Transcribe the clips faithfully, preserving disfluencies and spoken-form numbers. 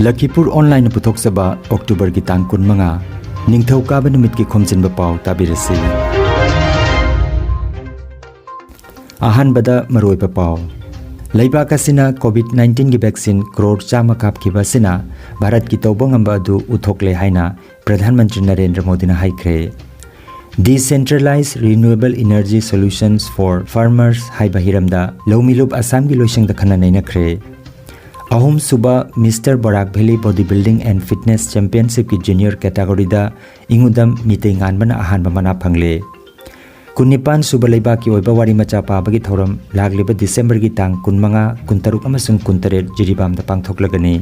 ꯂꯈꯤꯄꯨꯔ ꯑꯣꯟꯂꯥꯏꯟꯅ ꯄꯨꯊꯣꯛꯆꯕ ꯑꯣꯛꯇꯣꯕꯔꯒꯤ ꯇꯥꯡ ꯀꯨꯟꯃꯉꯥ, ꯅꯤꯡꯊꯧꯀꯥꯕ ꯅꯨꯃꯤꯠꯀꯤ ꯈꯣꯝꯖꯤꯟꯕ ꯄꯥꯎ ꯇꯥꯕꯤꯔꯁꯤ꯫ ꯑꯍꯥꯟꯕꯗ ꯃꯔꯨꯑꯣꯏꯕ ꯄꯥꯎ꯫ ꯂꯩꯕꯥꯛ ꯑꯁꯤꯅ ꯀꯣꯚꯤꯗ ꯅꯥꯏꯟꯇꯤꯟꯒꯤ ꯚꯦꯛꯁꯤꯟ ꯀ꯭ꯔꯣꯔ ꯆꯥꯝꯃ ꯀꯥꯞꯈꯤꯕ ꯑꯁꯤꯅ ꯚꯥꯔꯠꯀꯤ ꯇꯧꯕ ꯉꯝꯕ ꯑꯗꯨ ꯎꯠꯊꯣꯛꯂꯦ ꯍꯥꯏꯅ ꯄ꯭ꯔꯙꯥꯟ ꯃꯟꯇ꯭ꯔꯤ ꯅꯔꯦꯟꯗ꯭ꯔ ꯃꯣꯗꯤꯅ ꯍꯥꯏꯈ꯭ꯔꯦ꯫ Decentralized Renewable Energy Solutions for Farmers ꯍꯥꯏꯕ ꯍꯤꯔꯝꯗ ꯂꯧꯃꯤꯂꯨꯞ ꯑꯁꯥꯝꯒꯤ ꯂꯣꯏꯁꯪꯗ ꯈꯟꯅ ꯅꯩꯅꯈ꯭ꯔꯦ꯫ ꯑꯍꯨꯝꯁꯨꯕ mister Borak valley body building and fitness ꯆꯦꯝꯄꯤꯌꯟꯁꯤꯞꯀꯤ ꯖꯨꯅꯤꯌꯔ ꯀꯦꯇꯥꯒꯣꯔꯤꯗ ꯏꯪꯉꯨꯗꯝ ꯃꯤꯇꯩ ꯉꯥꯟꯕꯅ ꯑꯍꯥꯟꯕ ꯃꯅꯥ ꯐꯪꯂꯦ꯫ ꯀꯨꯟꯅꯤꯄꯥꯟ ꯁꯨꯕ ꯂꯩꯕꯥꯛꯀꯤ ꯑꯣꯏꯕ ꯋꯥꯔꯤ ꯃꯆꯥ ꯄꯥꯕꯒꯤ ꯊꯧꯔꯝ ꯂꯥꯛꯂꯤꯕ ꯗꯤꯁꯦꯝꯕꯔꯒꯤ ꯇꯥꯡ ꯀꯨꯟꯃꯉꯥ, ꯀꯨꯟꯇꯔꯨꯛ ꯑꯃꯁꯨꯡ ꯀꯨꯟꯇꯔꯦꯠ ꯖꯤꯔꯤꯕꯥꯝꯗ ꯄꯥꯡꯊꯣꯛꯂꯒꯅꯤ꯫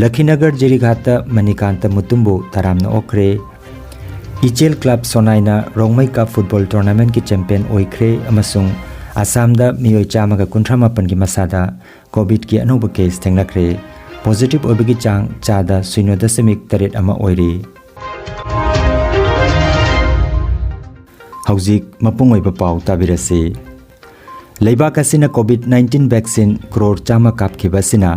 ꯂꯈꯤꯅꯒꯔ ꯖꯤꯔꯤꯘꯥꯠꯇ ꯃꯅꯤꯀꯥꯟꯇ ꯃꯨꯇꯨꯝꯕꯨ ꯇꯔꯥꯝꯅ ꯑꯣꯛꯈ꯭ꯔꯦ꯫ ꯏꯆꯦꯜ ꯀ꯭ꯂꯕ ꯁꯣꯅꯥꯏꯅ ꯔꯣꯡꯃꯩ ꯀꯞ ꯐꯨꯠꯕꯣꯜ ꯇꯣꯔꯅꯥꯃꯦꯟꯠꯀꯤ ꯆꯦꯝꯄꯤꯌꯟ ꯑꯣꯏꯈ꯭ꯔꯦ ꯑꯃꯁꯨꯡ ꯑꯁꯥꯝꯗ ꯃꯤꯑꯣꯏ ꯆꯥꯝꯃꯒ ꯀꯨꯟꯊ꯭ꯔꯥ ꯃꯥꯄꯟꯒꯤ ꯃꯁꯥꯗ ꯀꯣꯚꯤꯗꯀꯤ ꯑꯅꯧꯕ ꯀꯦꯁ ꯊꯦꯡꯅꯈ꯭ꯔꯦ꯫ ꯄꯣꯖꯤꯇꯤꯚ ꯑꯣꯏꯕꯒꯤ ꯆꯥꯡ ꯆꯥꯗ ꯁꯤꯅꯣ ꯗꯁꯃꯤꯛ ꯇꯔꯦꯠ ꯑꯃ ꯑꯣꯏꯔꯤ꯫ ꯍꯧꯖꯤꯛ ꯃꯄꯨꯡ ꯑꯣꯏꯕ ꯄꯥꯎ ꯇꯥꯕꯤꯔꯁꯤ꯫ ꯂꯩꯕꯥꯛ ꯑꯁꯤꯅ ꯀꯣꯚꯤꯗ ꯅꯥꯏꯟꯇꯤꯟ ꯚꯦꯛꯁꯤꯟ ꯀ꯭ꯔꯣꯔ ꯆꯥꯝꯃ ꯀꯥꯞꯈꯤꯕ ꯑꯁꯤꯅ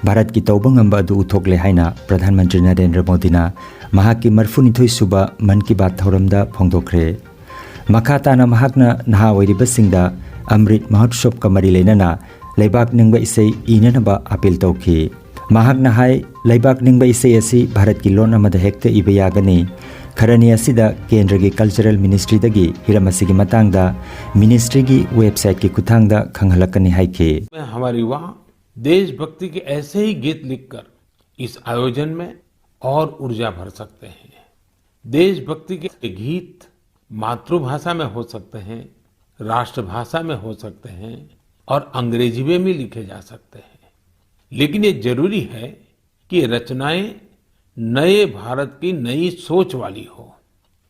ꯚꯥꯔꯠꯀꯤ ꯇꯧꯕ ꯉꯝꯕ ꯑꯗꯨ ꯎꯠꯊꯣꯛꯂꯦ ꯍꯥꯏꯅ ꯄ꯭ꯔꯙꯥꯟ ꯃꯟꯇ꯭ꯔꯤ ꯅꯔꯦꯟꯗ꯭ꯔ ꯃꯣꯗꯤꯅ ꯃꯍꯥꯛꯀꯤ ꯃꯔꯤꯐꯨꯅꯤꯊꯣꯏ ꯁꯨꯕ ꯃꯟ ꯀꯤ ꯕꯥꯠ ꯊꯧꯔꯝꯗ ꯐꯣꯡꯗꯣꯛꯈ꯭ꯔꯦ꯫ ꯃꯈꯥ ꯇꯥꯅ ꯃꯍꯥꯛꯅ ꯅꯍꯥ ꯑꯣꯏꯔꯤꯕꯁꯤꯡꯗ ꯑꯃ꯭ꯔꯤꯠ ꯃꯍꯣꯠꯁꯕꯀ ꯃꯔꯤ ꯂꯩꯅꯅ ꯂꯩꯕꯥꯛ ꯅꯤꯡꯕ ꯏꯁꯩ ꯏꯅꯅꯕ ꯑꯥꯄꯤꯜ ꯇꯧꯈꯤ꯫ ꯃꯍꯥꯛꯅ ꯍꯥꯏ, ꯂꯩꯕꯥꯛ ꯅꯤꯡꯕ ꯏꯁꯩ ꯑꯁꯤ ꯚꯥꯔꯠꯀꯤ ꯂꯣꯟ ꯑꯃꯗ ꯍꯦꯛꯇ ꯏꯕ ꯌꯥꯒꯅꯤ꯫ ꯈꯔꯅꯤ ꯑꯁꯤꯗ ꯀꯦꯟꯗ꯭ꯔꯒꯤ ꯀꯜꯆꯔꯦꯜ ꯃꯤꯅꯤꯁꯇ꯭ꯔꯤꯗꯒꯤ ꯍꯤꯔꯝ ꯑꯁꯤꯒꯤ ꯃꯇꯥꯡꯗ ꯃꯤꯅꯤꯁꯇ꯭ꯔꯤꯒꯤ ꯋꯦꯕꯁꯥꯏꯠꯀꯤ ꯈꯨꯠꯊꯥꯡꯗ ꯈꯪꯍꯜꯂꯛꯀꯅꯤ ꯍꯥꯏꯈꯤ꯫ हमारे युवा देशभक्ति के ऐसे ही गीत लिखकर इस आयोजन में और ऊर्जा भर सकते हैं। देशभक्ति के गीत मातृभाषा में हो सकते हैं, राष्ट्रभाषा में हो सकते हैं और अंग्रेजी में भी लिखे जा सकते हैं। लेकिन ये जरूरी है कि ये रचनाएं नए भारत की नई सोच वाली हो,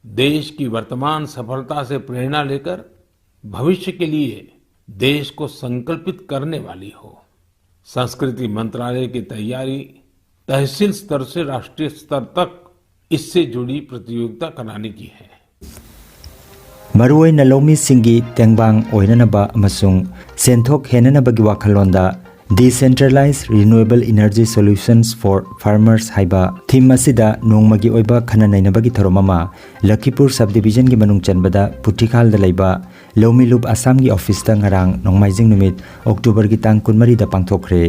देश की वर्तमान सफलता से प्रेरणा लेकर भविष्य के लिए देश को संकल्पित करने वाली हो। संस्कृति मंत्रालय की तैयारी तहसील स्तर से राष्ट्रीय स्तर तक इससे जुड़ी प्रतियोगिता कराने की है। ꯃꯔꯨꯑꯣꯏꯅ ꯂꯧꯃꯤꯁꯤꯡꯒꯤ ꯇꯦꯡꯕꯥꯡ ꯑꯣꯏꯅꯅꯕ ꯑꯃꯁꯨꯡ ꯁꯦꯟꯊꯣꯛ ꯍꯦꯟꯅꯅꯕꯒꯤ ꯋꯥꯈꯜꯂꯣꯟꯗ Decentralized Renewable Energy Solutions for Farmers ꯍꯥꯏꯕ ꯊꯤꯝ ꯑꯁꯤꯗ ꯅꯣꯡꯃꯒꯤ ꯑꯣꯏꯕ ꯈꯟꯅ ꯅꯩꯅꯕꯒꯤ ꯊꯧꯔꯝ ꯑꯃ ꯂꯈꯤꯄꯨꯔ ꯁꯕ ꯗꯤꯕꯤꯖꯟꯒꯤ ꯃꯅꯨꯡ ꯆꯟꯕꯗ ꯄꯨꯊꯤꯈꯥꯜꯗ ꯂꯩꯕ ꯂꯧꯃꯤꯂꯨꯞ ꯑꯁꯥꯝꯒꯤ ꯑꯣꯐꯤꯁꯇ ꯉꯔꯥꯡ ꯅꯣꯡꯃꯥꯏꯖꯤꯡ ꯅꯨꯃꯤꯠ ꯑꯣꯛꯇꯣꯕꯔꯒꯤ ꯇꯥꯡ ꯀꯨꯟꯃꯔꯤꯗ ꯄꯥꯡꯊꯣꯛꯈ꯭ꯔꯦ꯫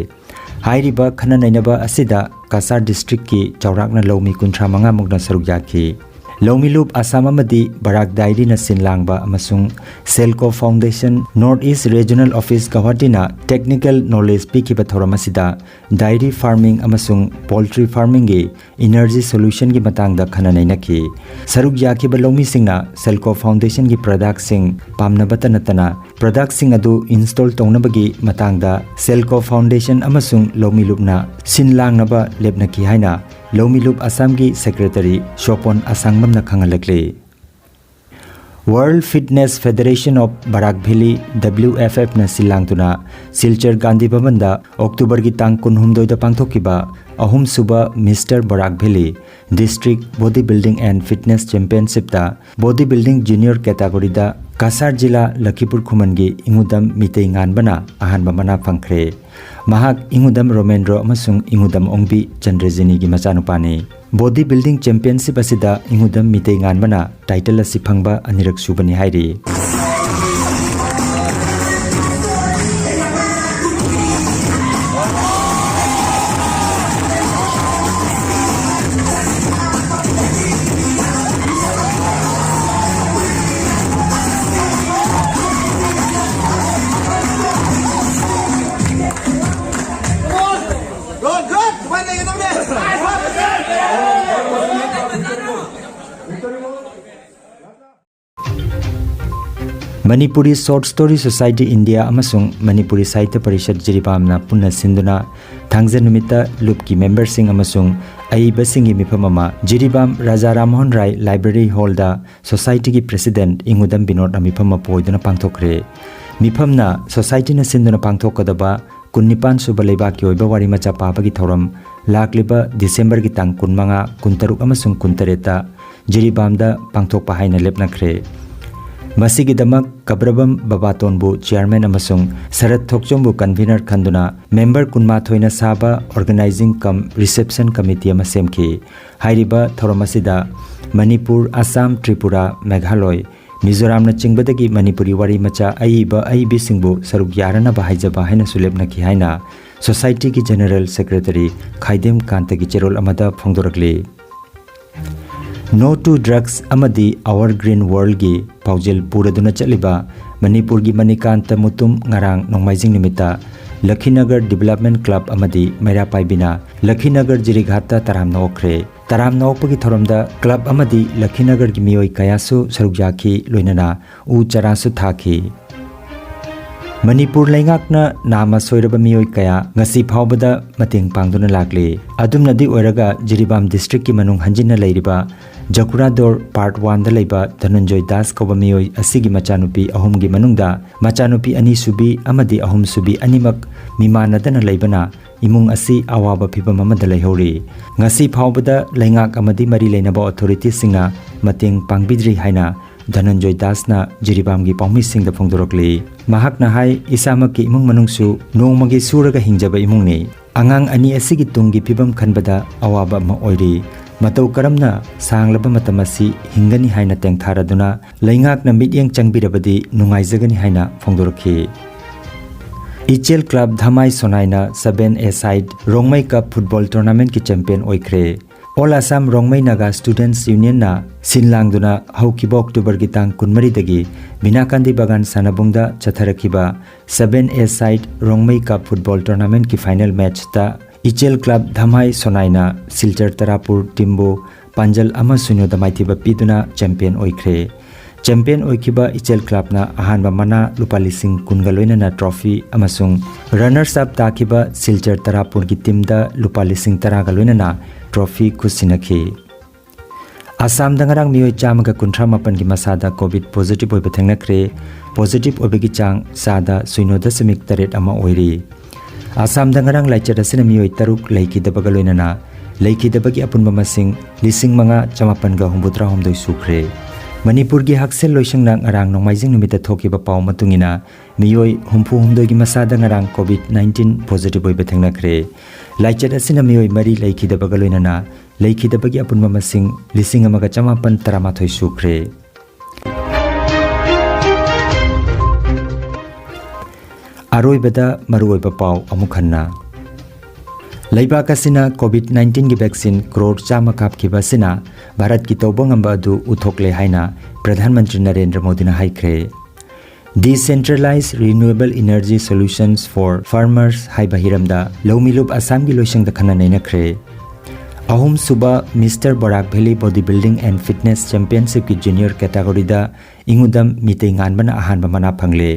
ꯍꯥꯏꯔꯤꯕ ꯈꯟꯅ ꯅꯩꯅꯕ ꯑꯁꯤꯗ ꯀꯁꯥꯔ ꯗꯤꯁꯇ꯭ꯔꯤꯛꯀꯤ ꯆꯥꯎꯔꯥꯛꯅ ꯂꯧꯃꯤ ꯀꯨꯟꯊ꯭ꯔꯥ ꯃꯉꯥꯃꯨꯛꯅ ꯁꯔꯨꯛ ꯌꯥꯈꯤ꯫ ꯂꯧꯃꯤꯂꯨꯞ ꯑꯁꯥꯝ ꯑꯃꯗꯤ ꯕꯔꯥꯛ ꯗꯥꯏꯔꯤꯅ ꯁꯤꯟ ꯂꯥꯡꯕ ꯑꯃꯁꯨꯡ Selco foundation north east regional office ꯒꯧꯍꯥꯇꯤꯅ ꯇꯦꯛꯅꯤꯀꯦꯜ ꯅꯣꯂꯦꯖ ꯄꯤꯈꯤꯕ ꯊꯧꯔꯝ ꯑꯁꯤꯗ ꯗꯥꯏꯔꯤ ꯐꯥꯔꯃꯤꯡ ꯑꯃꯁꯨꯡ ꯄꯣꯜꯇ꯭ꯔꯤ ꯐꯥꯔꯃꯤꯡꯒꯤ ꯏꯅꯔꯖꯤ ꯁꯣꯂꯨꯁꯟꯒꯤ ꯃꯇꯥꯡꯗ ꯈꯟꯅ ꯅꯩꯅꯈꯤ꯫ ꯁꯔꯨꯛ ꯌꯥꯈꯤꯕ ꯂꯧꯃꯤꯁꯤꯡꯅ ꯁꯦꯜꯀꯣ ꯐꯥꯎꯟꯗꯦꯁꯟꯒꯤ ꯄ꯭ꯔꯗꯛꯁꯤꯡ ꯄꯥꯝꯅꯕꯇ ꯅꯠꯇꯅ ꯄ꯭ꯔꯗꯛꯁꯤꯡ ꯑꯗꯨ ꯏꯟꯁꯇꯣꯜ ꯇꯧꯅꯕꯒꯤ ꯃꯇꯥꯡꯗ ꯁꯦꯜꯀꯣ ꯐꯥꯎꯟꯗꯦꯁꯟ ꯑꯃꯁꯨꯡ ꯂꯧꯃꯤꯂꯨꯞꯅ ꯁꯤꯟ ꯂꯥꯡꯅꯕ ꯂꯦꯞꯅꯈꯤ ꯍꯥꯏꯅ ꯂꯧꯃꯤꯂꯨꯞ ꯑꯁꯥꯝꯒꯤ secretary ꯁꯣꯄꯣꯟ ꯑꯁꯥꯡꯕꯝꯅ ꯈꯪꯍꯜꯂꯛꯂꯤ꯫ World Fitness Federation of Barak Valley, W F F ꯅ ꯁꯤꯜ ꯂꯥꯡꯗꯨꯅ ꯁꯤꯜꯆꯔ ꯒꯥꯟꯙꯤ ꯚꯕꯟꯗ ꯑꯣꯛꯇꯣꯕꯔꯒꯤ ꯇꯥꯡ ꯀꯨꯟꯍꯨꯝꯗꯣꯏꯗ ꯄꯥꯡꯊꯣꯛꯈꯤꯕ ꯑꯍꯨꯝꯁꯨꯕ mister Barak valley district body building and fitness ꯆꯦꯝꯄꯤꯌꯟꯁꯤꯞꯇ ꯕꯣꯗꯤ ꯕꯤꯜꯗꯤꯡ ꯖꯨꯅꯤꯌꯔ ꯀꯦꯇꯥꯒꯣꯔꯤꯗ ꯀꯁꯥꯔ ꯖꯤꯂꯥ ꯂꯈꯤꯄꯨꯔ ꯈꯨꯃꯟꯒꯤ ꯏꯉꯨꯗꯝ ꯃꯤꯇꯩ ꯉꯥꯟꯕꯅ ꯑꯍꯥꯟꯕ ꯃꯅꯥ ꯐꯪꯈ꯭ꯔꯦ꯫ ꯃꯍꯥꯛ ꯏꯉꯨꯗꯝ ꯔꯣꯃꯦꯟꯗ꯭ꯔꯣ ꯑꯃꯁꯨꯡ ꯏꯉꯨꯗꯝ ꯑꯣꯡꯕꯤ ꯆꯟꯗ꯭ꯔꯖꯤꯅꯤꯒꯤ ꯃꯆꯥꯅꯨꯄꯥꯅꯤ꯫ ꯕꯣꯗꯤ ꯕꯤꯜꯗꯤꯡ ꯆꯦꯝꯄꯤꯌꯟꯁꯤꯞ ꯑꯁꯤꯗ ꯏꯉꯨꯗꯝ ꯃꯤꯇꯩ ꯉꯥꯟꯕꯅ ꯇꯥꯏꯇꯜ ꯑꯁꯤ ꯐꯪꯕ ꯑꯅꯤꯔꯛ ꯁꯨꯕꯅꯤ ꯍꯥꯏꯔꯤ꯫ Manipuri short story society India ꯑꯃꯁꯨꯡ ꯃꯅꯤꯄꯨꯔꯤ ꯁꯥꯍꯤꯇ꯭ꯌ ꯄꯔꯤꯁꯠ ꯖꯤꯔꯤꯕꯥꯝꯅ ꯄꯨꯟꯅ ꯁꯤꯟꯗꯨꯅ ꯊꯥꯡꯖ ꯅꯨꯃꯤꯠꯇ ꯂꯨꯞꯀꯤ ꯃꯦꯝꯕꯔꯁꯤꯡ ꯑꯃꯁꯨꯡ ꯑꯏꯕꯁꯤꯡꯒꯤ ꯃꯤꯐꯝ ꯑꯃ ꯖꯤꯔꯤꯕꯥꯝ ꯔꯥꯖꯥ ꯔꯥꯝꯃꯣꯍꯟ ꯔꯥꯏ ꯂꯥꯏꯕ꯭ꯔꯦꯔꯤ ꯍꯣꯜꯗ ꯁꯣꯁꯥꯏꯇꯤꯒꯤ ꯄ꯭ꯔꯦꯁꯤꯗꯦꯟꯠ ꯏꯉꯨꯗꯝ ꯕꯤꯅꯣꯗꯅ ꯃꯤꯐꯝ ꯃꯄꯨ ꯑꯣꯏꯗꯨꯅ ꯄꯥꯡꯊꯣꯛꯈ꯭ꯔꯦ꯫ ꯃꯤꯐꯝꯅ ꯁꯣꯁꯥꯏꯇꯤꯅ ꯁꯤꯟꯗꯨꯅ ꯄꯥꯡꯊꯣꯛꯀꯗꯕ ꯀꯨꯟꯅꯤꯄꯥꯟ ꯁꯨꯕ ꯂꯩꯕꯥꯛꯀꯤ ꯑꯣꯏꯕ ꯋꯥꯔꯤ ꯃꯆꯥ ꯄꯥꯕꯒꯤ ꯊꯧꯔꯝ ꯂꯥꯛꯂꯤꯕ ꯗꯤꯁꯦꯝꯕꯔꯒꯤ ꯇꯥꯡ ꯀꯨꯟꯃꯉꯥ, ꯀꯨꯟꯇꯔꯨꯛ ꯑꯃꯁꯨꯡ ꯀꯨꯟꯇꯔꯦꯠꯇ ꯖꯤꯔꯤꯕꯥꯝꯗ ꯄꯥꯡꯊꯣꯛꯄ ꯍꯥꯏꯅ ꯂꯦꯞꯅꯈ꯭ꯔꯦ꯫ ꯃꯁꯤꯒꯤꯗꯃꯛ ꯀꯕ꯭ꯔꯕꯝ ꯕꯕꯥꯇꯣꯟꯕꯨ chairman ꯑꯃꯁꯨꯡ ꯁꯔꯠ ꯊꯣꯛꯆꯣꯝꯕꯨ convener ꯈꯟꯗꯨꯅ member ꯀꯨꯟꯃꯥꯊꯣꯏꯅ ꯁꯥꯕ organizing cum reception committee ꯑꯃ ꯁꯦꯝꯈꯤ꯫ ꯍꯥꯏꯔꯤꯕ ꯊꯧꯔꯝ ꯑꯁꯤꯗ ꯃꯅꯤꯄꯨꯔ, ꯑꯁꯥꯝ, ꯇ꯭ꯔꯤꯄꯨꯔꯥ, ꯃꯦꯘꯥꯂꯣꯏ, ꯃꯤꯖꯣꯔꯥꯝꯅꯆꯤꯡꯕꯗꯒꯤ ꯃꯅꯤꯄꯨꯔꯤ ꯋꯥꯔꯤ ꯃꯆꯥ ꯑꯏꯕ ꯑꯏꯕꯤꯁꯤꯡꯕꯨ ꯁꯔꯨꯛ ꯌꯥꯔꯅꯕ ꯍꯥꯏꯖꯕ ꯍꯥꯏꯅꯁꯨ ꯂꯦꯞꯅꯈꯤ ꯍꯥꯏꯅ societyꯒꯤ general secretary ꯈꯥꯏꯗꯦꯝ ꯀꯥꯟꯇꯒꯤ ꯆꯦꯔꯣꯜ ꯑꯃꯗ ꯐꯣꯡꯗꯣꯔꯛꯂꯤ꯫ No to Drugs ꯑꯃꯗꯤ Our Green Worldꯒꯤ ꯄꯥꯎꯖꯦꯜ ꯄꯨꯔꯗꯨꯅ ꯆꯠꯂꯤꯕ ꯃꯅꯤꯄꯨꯔꯒꯤ ꯃꯅꯤꯀꯥꯟꯇ ꯃꯨꯇꯨꯝ ꯉꯔꯥꯡ ꯅꯣꯡꯃꯥꯏꯖꯤꯡ ꯅꯨꯃꯤꯠꯇ ꯂꯈꯤꯅꯒꯔ Development Club ꯑꯃꯗꯤ ꯃꯩꯔꯥ ꯄꯥꯏꯕꯤꯅ ꯂꯈꯤꯅꯒꯔ ꯖꯤꯔꯤꯘꯥꯠꯇ ꯇꯔꯥꯝꯅ ꯑꯣꯛꯈ꯭ꯔꯦ꯫ ꯇꯔꯥꯝꯅ ꯑꯣꯛꯄꯒꯤ ꯊꯧꯔꯝꯗ club ꯑꯃꯗꯤ ꯂꯈꯤꯅꯒꯔꯒꯤ ꯃꯤꯑꯣꯏ ꯀꯌꯥꯁꯨ ꯁꯔꯨꯛ ꯌꯥꯈꯤ, ꯂꯣꯏꯅꯅ ꯎ ꯆꯥꯔꯥꯁꯨ ꯊꯥꯈꯤ꯫ ꯃꯅꯤꯄꯨꯔ ꯂꯩꯉꯥꯛꯅ ꯅꯥꯃ ꯁꯣꯏꯔꯕ ꯃꯤꯑꯣꯏ ꯀꯌꯥ ꯉꯁꯤ ꯐꯥꯎꯕꯗ ꯃꯇꯦꯡ ꯄꯥꯡꯗꯨꯅ ꯂꯥꯛꯂꯤ꯫ ꯑꯗꯨꯝꯅꯗꯤ ꯑꯣꯏꯔꯒ ꯖꯤꯔꯤꯕꯥꯝ districtꯀꯤ ꯃꯅꯨꯡ ꯍꯟꯖꯤꯟꯅ ꯂꯩꯔꯤꯕ ꯖꯀꯨꯔꯥꯗꯣꯔ part oneꯗ ꯂꯩꯕ ꯙꯅꯟꯖꯣꯏ ꯗꯥꯁ ꯀꯧꯕ ꯃꯤꯑꯣꯏ ꯑꯁꯤꯒꯤ ꯃꯆꯥꯅꯨꯄꯤ ꯑꯍꯨꯝꯒꯤ ꯃꯅꯨꯡꯗ ꯃꯆꯥꯅꯨꯄꯤ ꯑꯅꯤꯁꯨꯕꯤ ꯑꯃꯗꯤ ꯑꯍꯨꯝꯁꯨꯕꯤ ꯑꯅꯤꯃꯛ ꯃꯤꯃꯥꯟꯅꯗꯅ ꯂꯩꯕꯅ ꯏꯃꯨꯡ ꯑꯁꯤ ꯑꯋꯥꯕ ꯐꯤꯚꯝ ꯑꯃꯗ ꯂꯩꯍꯧꯔꯤ꯫ ꯉꯁꯤ ꯐꯥꯎꯕꯗ ꯂꯩꯉꯥꯛ ꯑꯃꯗꯤ ꯃꯔꯤ ꯂꯩꯅꯕ authorityꯁꯤꯡꯅ ꯃꯇꯦꯡ ꯄꯥꯡꯕꯤꯗ꯭ꯔꯤ ꯍꯥꯏꯅ ꯙꯅꯟꯖꯣꯏ ꯗꯥꯁꯅ ꯖꯤꯔꯤꯕꯥꯝꯒꯤ ꯄꯥꯎꯃꯤꯁꯤꯡꯗ ꯐꯣꯡꯗꯣꯔꯛꯂꯤ꯫ ꯃꯍꯥꯛꯅ ꯍꯥꯏ, ꯏꯁꯥꯃꯛꯀꯤ ꯏꯃꯨꯡ ꯃꯅꯨꯡꯁꯨ ꯅꯣꯡꯃꯒꯤ ꯁꯨꯔꯒ ꯍꯤꯡꯖꯕ ꯏꯃꯨꯡꯅꯤ꯫ ꯑꯉꯥꯡ ꯑꯅꯤ ꯑꯁꯤꯒꯤ ꯇꯨꯡꯒꯤ ꯐꯤꯕꯝ ꯈꯟꯕꯗ ꯑꯋꯥꯕ ꯑꯃ ꯑꯣꯏꯔꯤ꯫ ꯃꯇꯧ ꯀꯔꯝꯅ ꯁꯥꯡꯂꯕ ꯃꯇꯝ ꯑꯁꯤ ꯍꯤꯡꯒꯅꯤ ꯍꯥꯏꯅ ꯇꯦꯡꯊꯥꯔꯗꯨꯅ ꯂꯩꯉꯥꯛꯅ ꯃꯤꯠꯌꯦꯡ ꯆꯪꯕꯤꯔꯕꯗꯤ ꯅꯨꯡꯉꯥꯏꯖꯒꯅꯤ ꯍꯥꯏꯅ ꯐꯣꯡꯗꯣꯔꯛꯈꯤ꯫ ꯏꯆꯦꯜ club ꯙꯃꯥꯏ ꯁꯣꯅꯥꯏꯅ seven A side Rongmei cup football tournamentꯀꯤ champion ꯑꯣꯏꯈ꯭ꯔꯦ꯫ All Assam Rongmei Naga Students Unionꯅ ꯁꯤꯟ ꯂꯥꯡꯗꯨꯅ ꯍꯧꯈꯤꯕ Octoberꯒꯤ ꯇꯥꯡ ꯀꯨꯟꯃꯔꯤꯗꯒꯤ ꯕꯤꯅꯥꯀꯥꯟꯗꯤ ꯕꯒꯥꯟ ꯁꯥꯟꯅꯕꯨꯡꯗ ꯆꯠꯊꯔꯛꯈꯤꯕ seven A side Rongmei cup football tournamentꯀꯤ final matchꯇ ꯏꯆꯦꯜ club ꯙꯃꯥꯏ ꯁꯣꯅꯥꯏꯅ ꯁꯤꯜꯆꯔ ꯇꯔꯥꯄꯨꯔ teamꯕꯨ ꯄꯥꯟꯖꯜ ꯑꯃ ꯁꯨꯟꯌꯗ ꯃꯥꯏꯊꯤꯕ ꯄꯤꯗꯨꯅ champion ꯑꯣꯏꯈ꯭ꯔꯦ꯫ Champion ꯑꯣꯏꯈꯤꯕ ꯏꯆꯦꯜ clubꯅ ꯑꯍꯥꯟꯕ ꯃꯅꯥ ꯂꯨꯄꯥ ꯂꯤꯁꯤꯡ ꯀꯨꯟꯒ ꯂꯣꯏꯅꯅ trophy ꯑꯃꯁꯨꯡ runners up ꯇꯥꯈꯤꯕ ꯁꯤꯜꯆꯔ ꯇꯔꯥꯄꯨꯔꯒꯤ teamꯗ ꯂꯨꯄꯥ ꯂꯤꯁꯤꯡ ꯇꯔꯥꯒ ꯂꯣꯏꯅꯅ trophy ꯈꯨꯠꯁꯤꯟꯅꯈꯤ꯫ ꯑꯁꯥꯝꯗ ꯉꯔꯥꯡ ꯃꯤꯑꯣꯏ ꯆꯥꯝꯃꯒ ꯀꯨꯟꯊ꯭ꯔꯥ ꯃꯥꯄꯟꯒꯤ ꯃꯁꯥꯗ COVID positive ꯑꯣꯏꯕ ꯊꯦꯡꯅꯈ꯭ꯔꯦ꯫ Positive ꯑꯣꯏꯕꯒꯤ ꯆꯥꯡ ꯆꯥꯗ ꯁꯨꯏꯅꯣ ꯗꯁꯃꯤꯛ ꯇꯔꯦꯠ ꯑꯃ ꯑꯣꯏꯔꯤ꯫ ꯑꯁꯥꯝꯗ ꯉꯔꯥꯡ ꯂꯥꯏꯆꯠ ꯑꯁꯤꯅ ꯃꯤꯑꯣꯏ ꯇꯔꯨꯛ ꯂꯩꯈꯤꯗꯕꯒ ꯂꯣꯏꯅꯅ ꯂꯩꯈꯤꯗꯕꯒꯤ ꯑꯄꯨꯟꯕ ꯃꯁꯤꯡ ꯂꯤꯁꯤꯡ ꯃꯉꯥ ꯆꯃꯥꯄꯟꯒ ꯍꯨꯝꯐꯨꯇꯔꯥ ꯍꯨꯝꯗꯣꯏ ꯁꯨꯈ꯭ꯔꯦ꯫ ꯃꯅꯤꯄꯨꯔꯒꯤ ꯍꯛꯁꯦꯜ ꯂꯣꯏꯁꯪꯅ ꯉꯔꯥꯡ ꯅꯣꯡꯃꯥꯏꯖꯤꯡ ꯅꯨꯃꯤꯠꯇ ꯊꯣꯛꯈꯤꯕ ꯄꯥꯎ ꯃꯇꯨꯡ ꯏꯟꯅ, ꯃꯤꯑꯣꯏ ꯍꯨꯝꯐꯨ ꯍꯨꯝꯗꯣꯏꯒꯤ ꯃꯁꯥꯗ ꯉꯔꯥꯡ COVID nineteen positive ꯑꯣꯏꯕ ꯊꯦꯡꯅꯈ꯭ꯔꯦ꯫ ꯂꯥꯏꯆꯠ ꯑꯁꯤꯅ ꯃꯤꯑꯣꯏ ꯃꯔꯤ ꯂꯩꯈꯤꯗꯕꯒ ꯂꯣꯏꯅꯅ ꯂꯩꯈꯤꯗꯕꯒꯤ ꯑꯄꯨꯟꯕ ꯃꯁꯤꯡ ꯂꯤꯁꯤꯡ ꯑꯃꯒ ꯆꯃꯥꯄꯟ ꯇꯔꯥꯃꯥꯊꯣꯏ ꯁꯨꯈ꯭ꯔꯦ꯫ ꯑꯔꯣꯏꯕꯗ ꯃꯔꯨꯑꯣꯏꯕ ꯄꯥꯎ ꯑꯃꯨꯛ ꯍꯟꯅ꯫ ꯂꯩꯕꯥꯛ ꯑꯁꯤꯅ COVID nineteen ꯒꯤ vaccine ꯀ꯭ꯔꯣꯔ ꯆꯥꯝꯃ ꯀꯥꯞꯈꯤꯕ ꯑꯁꯤꯅ ꯚꯥꯔꯠꯀꯤ ꯇꯧꯕ ꯉꯝꯕ ꯑꯗꯨ ꯎꯠꯊꯣꯛꯂꯦ ꯍꯥꯏꯅ ꯄ꯭ꯔꯙꯥꯟ ꯃꯟꯇ꯭ꯔꯤ ꯅꯔꯦꯟꯗ꯭ꯔ ꯃꯣꯗꯤꯅ ꯍꯥꯏꯈ꯭ꯔꯦ꯫ Decentralized Renewable Energy Solutions for Farmers ꯍꯥꯏꯕ ꯍꯤꯔꯝꯗ ꯂꯧꯃꯤꯂꯨꯞ ꯑꯁꯥꯝꯒꯤ ꯂꯣꯏꯁꯪꯗ ꯈꯟꯅ ꯅꯩꯅꯈ꯭ꯔꯦ꯫ ꯑꯍꯨꯝꯁꯨꯕ Mister Barak Valley Body Building and Fitness Championship ꯀꯤ junior category ꯗ ꯏꯉꯨꯗꯝ ꯃꯤꯇꯩ ꯉꯥꯟꯕꯅ ꯑꯍꯥꯟꯕ ꯃꯅꯥ ꯐꯪꯂꯦ꯫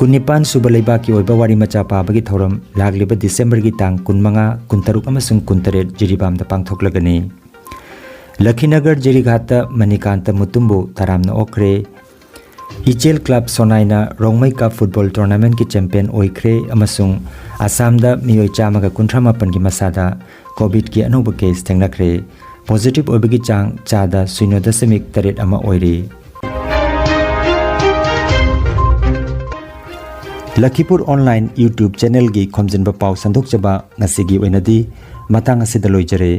ꯀꯨꯟꯅꯤꯄꯥꯟ ꯁꯨꯕ ꯂꯩꯕꯥꯛꯀꯤ ꯑꯣꯏꯕ ꯋꯥꯔꯤ ꯃꯆꯥ ꯄꯥꯕꯒꯤ ꯊꯧꯔꯝ ꯂꯥꯛꯂꯤꯕ ꯗꯤꯁꯦꯝꯕꯔꯒꯤ ꯇꯥꯡ ꯀꯨꯟꯃꯉꯥ, ꯀꯨꯟꯇꯔꯨꯛ ꯑꯃꯁꯨꯡ ꯀꯨꯟꯇꯔꯦꯠ ꯖꯤꯔꯤꯕꯥꯝꯗ ꯄꯥꯡꯊꯣꯛꯂꯒꯅꯤ꯫ ꯂꯈꯤꯅꯒꯔ ꯖꯤꯔꯤꯘꯥꯠꯇ ꯃꯅꯤꯀꯥꯟꯇ ꯃꯨꯇꯨꯝꯕꯨ ꯇꯔꯥꯝꯅ ꯑꯣꯛꯈ꯭ꯔꯦ꯫ ꯏꯆꯦꯜ ꯀ꯭ꯂꯕ ꯁꯣꯅꯥꯏꯅ ꯔꯣꯡꯃꯩ ꯀꯞ ꯐꯨꯠꯕꯣꯜ ꯇꯣꯔꯅꯥꯃꯦꯟꯠꯀꯤ ꯆꯦꯝꯄꯤꯌꯟ ꯑꯣꯏꯈ꯭ꯔꯦ ꯑꯃꯁꯨꯡ ꯑꯁꯥꯝꯗ ꯃꯤꯑꯣꯏ ꯆꯥꯝꯃꯒ ꯀꯨꯟꯊ꯭ꯔꯥ ꯃꯥꯄꯟꯒꯤ ꯃꯁꯥꯗ ꯀꯣꯚꯤꯗꯀꯤ ꯑꯅꯧꯕ ꯀꯦꯁ ꯊꯦꯡꯅꯈ꯭ꯔꯦ꯫ ꯄꯣꯖꯤꯇꯤꯚ ꯑꯣꯏꯕꯒꯤ ꯆꯥꯡ ꯆꯥꯗ ꯁꯤꯅꯣ ꯗꯁꯃꯤꯛ ꯇꯔꯦꯠ ꯑꯃ ꯑꯣꯏꯔꯤ꯫ ꯂꯈꯤꯄꯨꯔ ꯑꯣꯟꯂꯥꯏꯟ YouTube ꯆꯦꯅꯦꯜꯒꯤ ꯈꯣꯝꯖꯤꯟꯕ ꯄꯥꯎ ꯁꯟꯗꯣꯛꯆꯕ ꯉꯁꯤꯒꯤ ꯑꯣꯏꯅꯗꯤ ꯃꯇꯥꯡ ꯑꯁꯤꯗ ꯂꯣꯏꯖꯔꯦ꯫